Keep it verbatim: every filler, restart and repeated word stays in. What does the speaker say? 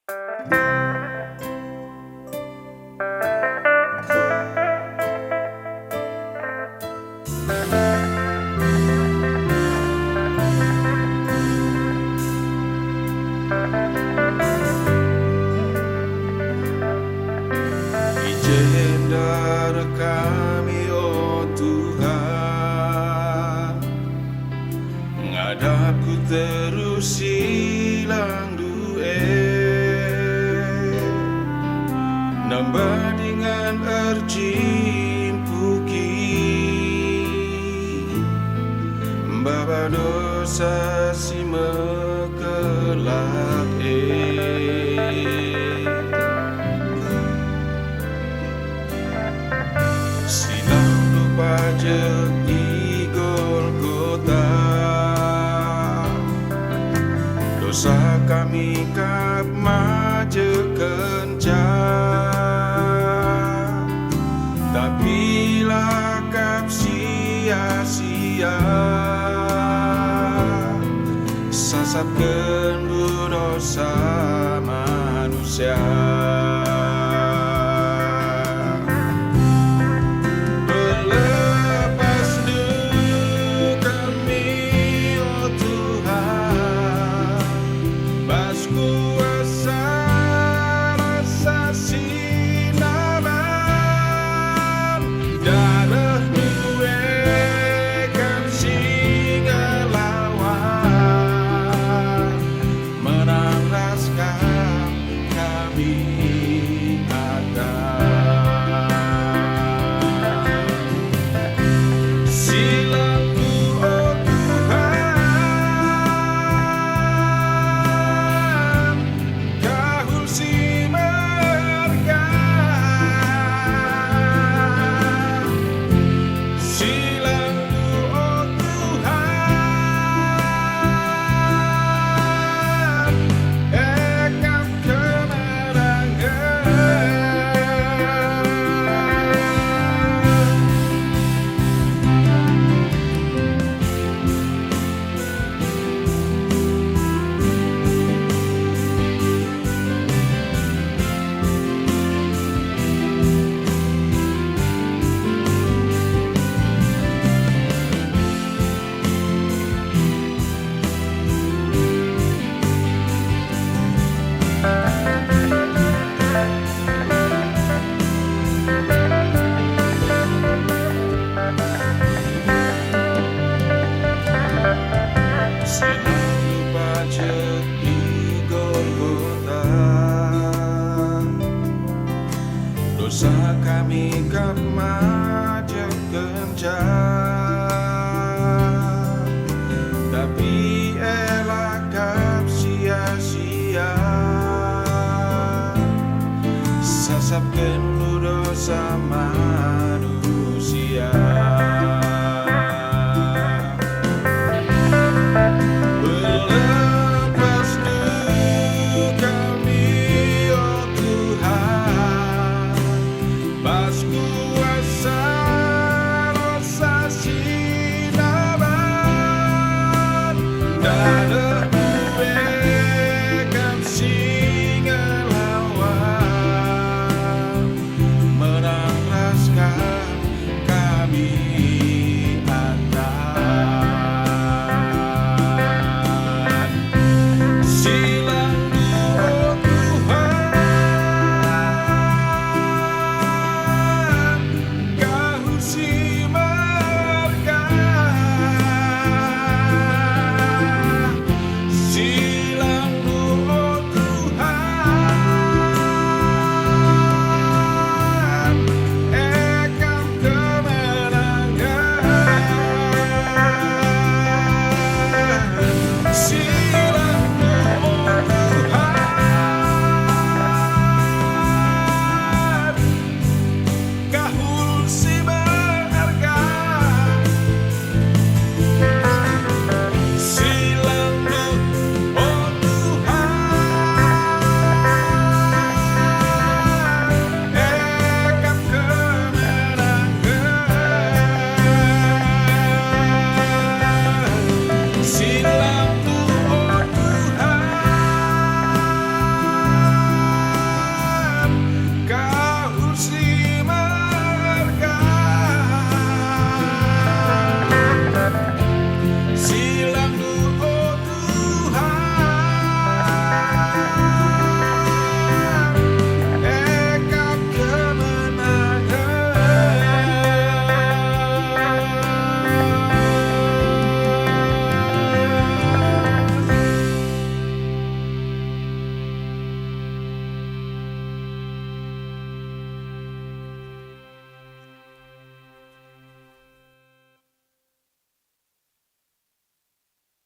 I jenda reh kami, o Tuhan, ngadapku terus silangndu e, nambah dingen ercimpuki baba dosa si mekelak e. Silangndu pajek i Golgota, dosa kami kap majekkenca, tapi la kap sia-sia. Sasapkenndu dosa manusia. Pelepasndu kami, o Tuhan, bas kuasa rasa si naban. DarehNdu e kap si ngelawan, menang ras Kam kami Adam. Silangndu, o Tuhan, Kahul si merga. Silangndu, o Tuhan, e kap kemenangen. Silangndu pajek i Golgota, dosa kami kap majekkenca, tapi e la kap sia-sia. Sasapkenndu dosa